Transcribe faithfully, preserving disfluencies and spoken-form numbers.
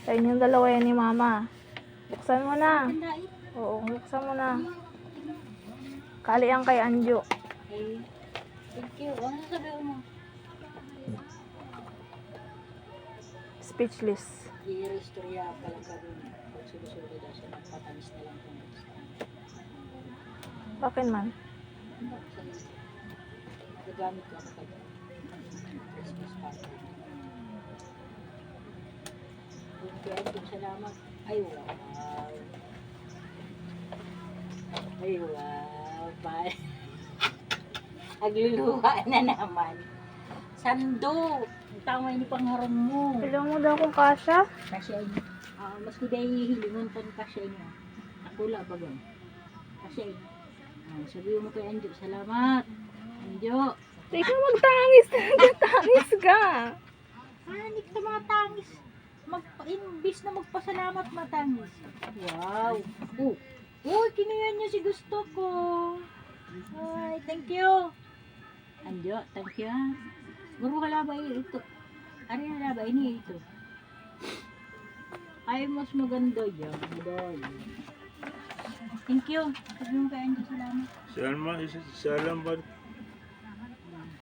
Sa inyong dalawa yan ni Mama. Buksan mo na. Oo, buksan mo na. Kali ang kay Anjo. Ay, thank you. Ano sasabihin mo? Speechless. Iistorya pa lang kami. Pag sumusunod daw siya, magpatamis na lang kung gusto. Bakit man? Gagamit ko ako pag Christmas party. Thank you, thank you, salamat. Ay, wow. Ay, wow. Pa- Nagluluha na naman. Sando. Ang tama ini pangharong mo. Pila mo daw kung kasha? Kasha ini. Ah, mas ko dahil hilingon kan kasha ini. Ako la bagang. Kasha ini. Ah, sabi mo kay Anjo, salamat. Anjo. Ikaw magtangis. Nagtatangis ka. Panik ka mga tangis. Mag, imbis na magpasalamat, matangis. Wow. Oh. Uy, kinuha niya si gusto ko. Ay, thank you. Anjo, thank you ha. Guro ka laba ito. Ari na laba ini ito. Ay, mas maganda yan. Madali. Thank you. Sabi mo kay Anjo, salamat. Salamat, salamat.